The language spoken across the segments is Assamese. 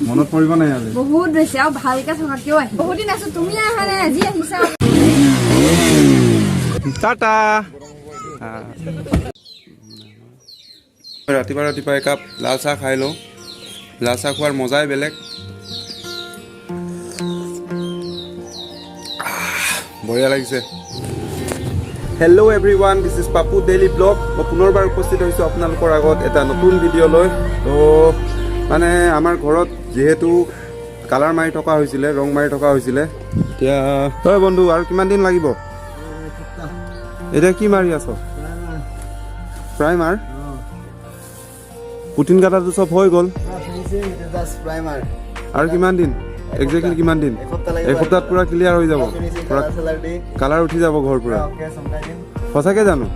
মনত পৰিব নাই ইয়ালৈ? বহুত বেছি আৰু ভালকে থকাকেও আহিম। বহুত দিন আছো, তুমি অহা নাই, আজি আহিছা। টাটা। ৰাতিপুৱা ৰাতিপুৱা একাপ লাল চাহ খাই লওঁ। লাল চাহ খোৱাৰ মজাই বেলেগ। বঢ়িয়া লাগিছে। Hello everyone, this is Papu daily vlog. মই পুনৰবাৰ উপস্থিত হৈছোঁ আপোনালোকৰ আগত এটা নতুন ভিডিঅ' লৈ। তো মানে আমাৰ ঘৰত যিহেতু কালাৰ মাৰি থকা হৈছিলে, ৰং মাৰি থকা হৈছিলে, এতিয়া হয় বন্ধু, আৰু কিমান দিন লাগিব? এতিয়া কি মাৰি আছ? প্ৰাইমাৰ। পুটিন কাটাটো চব হৈ গ'ল। প্ৰাইমাৰ। আৰু কিমান দিন একজেক্টলি? কিমান দিন? এসপ্তাহ লাগিব। এসপ্তাহত পূৰা ক্লিয়াৰ হৈ যাব, পূৰা কালাৰ উঠি যাব ঘৰ পূৰা। সঁচাকে জানো?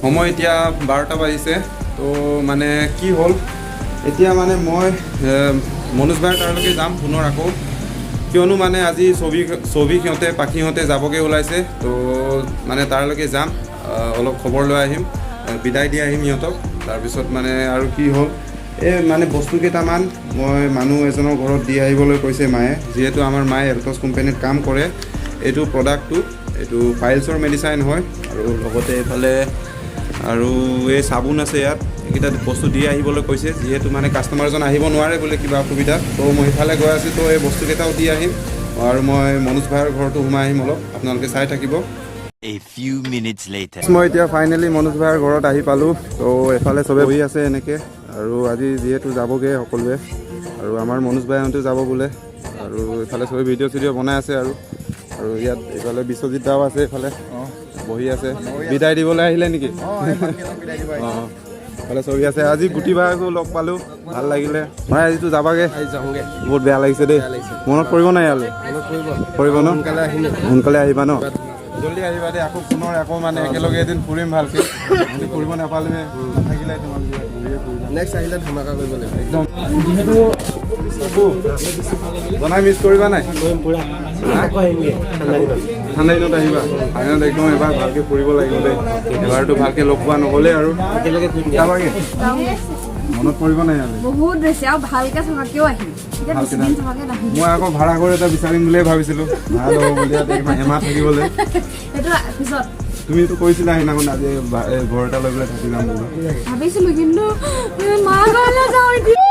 সময় এতিয়া 12টা বাজিছে। তো মানে কি হ'ল, এতিয়া মানে মই মনোজ ভাইৰ তালৈকে যাম পুনৰ আকৌ। কিয়নো মানে আজি ছবি ছবি সিহঁতে পাখিহঁতে যাবগৈ ওলাইছে। তো মানে তালৈকে যাম, অলপ খবৰ লৈ আহিম, বিদায় দি আহিম সিহঁতক। তাৰপিছত মানে আৰু কি হ'ল, এই মানে বস্তু কেইটামান মই মানুহ এজনৰ ঘৰত দি আহিবলৈ কৈছে মায়ে। যিহেতু আমাৰ মায়ে এলটছ কোম্পানীত কাম কৰে। এইটো প্ৰডাক্টটো, এইটো পাইলছৰ মেডিচাইন হয় আৰু লগতে এইফালে আৰু এই চাবোন আছে ইয়াত। এইকেইটা বস্তু দি আহিবলৈ কৈছে, যিহেতু মানে কাষ্টমাৰজন আহিব নোৱাৰে বোলে কিবা অসুবিধাত। তো মই সিফালে গৈ আছোঁ, তো এই বস্তুকেইটাও দি আহিম আৰু মই মনোজ ভাইৰ ঘৰতো সোমাই আহিম অলপ। আপোনালোকে চাই থাকিব। A few minutes later. মই এতিয়া ফাইনেলি মনোজ ভাইৰ ঘৰত আহি পালোঁ। তো এফালে চবে বহি আছে এনেকৈ আৰু আজি যিহেতু যাবগৈ সকলোৱে আৰু আমাৰ মনোজ ভাইহঁতেও যাব বোলে। আৰু এইফালে চবে ভিডিঅ' চিডিঅ' বনাই আছে আৰু আৰু ইয়াত এইফালে বিশ্বজিৎ দাও আছে, এইফালে বহি আছে। বিদায় দিবলৈ আহিলে নেকি? অঁ, এইফালে চবি আছে। আজি গুটি ভাইকো লগ পালোঁ, ভাল লাগিলে। ভাই, আজিতো যাবাগে? যাওঁগে। বহুত বেয়া লাগিছে দেই। মনত পৰিব নাই ইয়ালৈ? পৰিব ন? সোনকালে আহিবা ন? জল্দি আহিবা দেই। আকৌ পুনৰ আকৌ মানে একেলগে এদিন ফুৰিম ভালকে। আজি ফুৰিব নাপালোৱে, নাথাকিলে তোমালোকে ঘূৰিয়ে ফুৰিবা। নেক্সট আহিলে ধমাকা কৰিব লাগিব। একদম জনাই মিছ কৰিবা নাই? ঠাণ্ডা দিনত আহিবা। ঠাণ্ডা দিনত একদম এবাৰ ভালকে ফুৰিব লাগিব দেই। এবাৰতো ভালকে লগ পোৱা নগ'লেই আৰু। একেলগে ফুৰিম। যাবাগে? মনত পৰিব নাই ইয়ালৈ? বহুত বেছি আৰু ভালকে থকাকেও আহিম। এতিয়া ভালকে বেছি দিন থকাকে নাহিম। মই আকৌ ভাড়া ঘৰ এটা বিচাৰিম বুলিয়ে ভাবিছিলোঁ, ভাল হ'ব বুলি ইয়াত এমাহ থাকিবলৈ। সেইটো পিছত। তুমিতো কৈছিলা সেইদিনাখন, আজি এই ঘৰ এটা লৈ পেলাই থাকি যাম বুলি। ভাবিছিলো, কিন্তু মা ঘৰলৈ যাওঁ এতিয়া।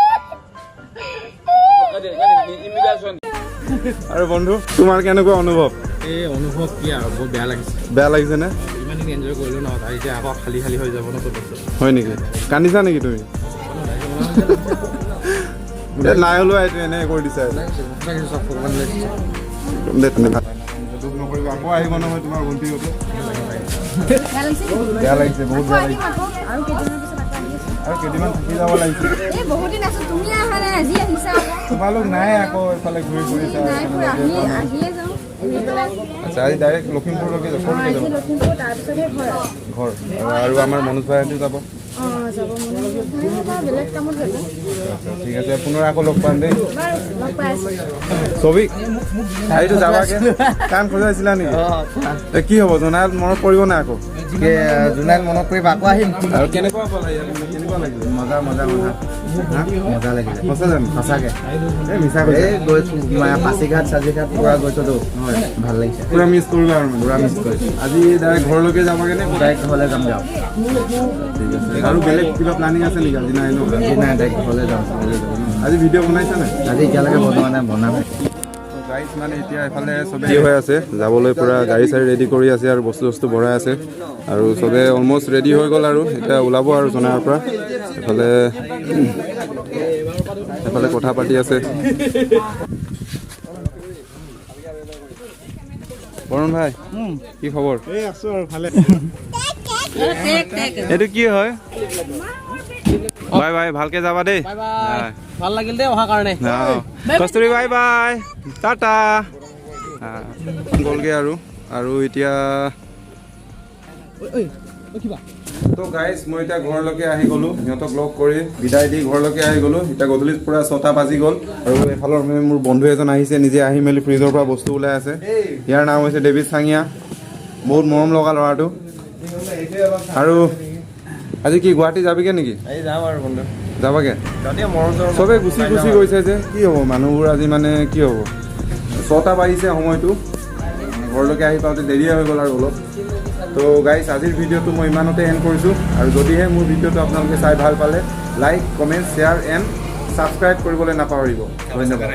আৰু বন্ধু, তোমাৰ কেনেকুৱা অনুভৱ? এই অনুভৱ কি আৰু, বহুত বেয়া লাগিছে। বেয়া লাগিছে নে? ইমান দিন এনজয় কৰিলোঁ ন, তাত এতিয়া আকৌ খালী খালী হৈ যাব ন চব বস্তু। হয় নেকি? কান্দিছা নেকি তুমি? এ, নাই ওলোৱা, এইটো এনেই কৰি দিছা। সঁচাকৈ চব ভগৱান লাগিছে। একদম দে, তেনে দুখ নকৰিবা, আকৌ আহিব নহয় তোমাৰ ভণ্টিহঁতে। বেয়া লাগিছে নেকি? বেয়া লাগিছে, বহুত আকৌ বেয়া আহিম লাগিছে। আকৌ আৰু কেইদিনমান পিছত আকৌ আহি আছো। আৰু কেইদিনমান থাকি যাব লাগিছিল। এই বহুত দিন আছো, তুমি অহা নাই, আজি আহিছা আকৌ। তোমালোক নাই, আকৌ এইফালে ঘূৰি ফুৰিছা। নাই ফুৰা, আমি আহিয়ে যাওঁ আহি পেলাই। আচ্ছা, আজি ডাইৰেক্ট লখিমপুৰলৈকে যাব? ক'লৈকে আজি যাব? লখিমপুৰ, তাৰপিছতহে ঘৰ। ঘৰ। আৰু আমাৰ মনোজ ভাইহঁতেও যাব? অঁ, যাব। মনোজ ভাই বেলেগ কামত যাব। আচ্ছা, ঠিক আছে, পুনৰ আকৌ লগ পাম দেই। বাৰু, লগ পাই আছো। ছবি এইটো যাবাগে, কাণ খজুৱাইছিলা নেকি? এ, কি হ'ব, জনাত মনত পৰিব নাই আকৌ? জোনাইল মনত পৰিব, আকৌ আহিম। আৰু কেনেকুৱা পালা ইয়াত? কেনেকুৱা লাগিলে? মজা মজা মজা। হা? মজা লাগিলে। সঁচা জানো? সঁচাকে। এই মিছা কৈছা। এই গৈছো মানে পাছিঘাট চাজিঘাট পুৰা গৈছোতো, ভাল লাগিছে। পুৰা মিছ কৰিবা আৰু মানে? পুৰা মিছ কৰিছো। আজি ডাইৰেক্ট ঘৰলৈকে যাবাগে নে? ডাইৰেক্ট ঘৰলৈ যাম, যাওঁ। ঠিক আছে। আৰু বেলেগ কিবা প্লানিং আছে নেকি আজি? নাই ন? আজি নাই, ডাইৰেক্ট ঘৰলৈ যাওঁ। আজি ভিডিঅ' বনাইছা নাই? আজি এতিয়ালৈকে বনোৱা নাই, বনাম। গাইজ, মানে এতিয়া এফালে চবে ৰেডি হৈ আছে যাবলৈ, পুৰা গাড়ী চাড়ী ৰেডি কৰি আছে আৰু বস্তু চস্তু ভৰাই আছে আৰু চবে অলমষ্ট ৰেডি হৈ গ'ল আৰু এতিয়া ওলাব আৰু জনাৰ পৰা। এফালে এফালে কথা পাতি আছে। বৰুণ ভাই, কি খবৰ? এই আছোঁ আৰু ভালে। এইটো কি হয়? বাই বাই, ভালকে যাবা দেই। হয়। ভাল লাগিল দেই অহাৰ কাৰণে। অ। কস্তুৰী, বাই বাই, টাটা। গ'লগৈ আৰু আৰু এতিয়া তো গাইজ, মই এতিয়া ঘৰলৈকে আহি গ'লোঁ। সিহঁতক লগ কৰি বিদায় দি ঘৰলৈকে আহি গ'লোঁ। এতিয়া গধূলি পূৰা 6টা বাজি গ'ল আৰু এইফালৰ মোৰ বন্ধু এজন আহিছে, নিজে আহি মেলি ফ্ৰিজৰ পৰা বস্তু ওলাই আছে। ইয়াৰ নাম হৈছে ডেভিড চাঙিয়া। বহুত মৰম লগা ল'ৰাটো। আৰু আজি কি গুৱাহাটী যাবিগে নেকি? এই যাম আৰু বন্ধু। যাবাগে? তাতে মৰম চৰম। চবে গুচি গুচি গৈছে যে, কি হ'ব মানুহবোৰ আজি? মানে কি হ'ব, 6টা বাজিছে সময়টো। ঘৰলৈকে আহি পাওঁতে দেৰিয়ে হৈ গ'ল আৰু অলপ। তো গাইজ, আজিৰ ভিডিঅ'টো মই ইমানতে এণ্ড কৰিছোঁ আৰু যদিহে মোৰ ভিডিঅ'টো আপোনালোকে চাই ভাল পালে, like, comment, share and subscribe কৰিবলৈ নাপাহৰিব। ধন্যবাদ।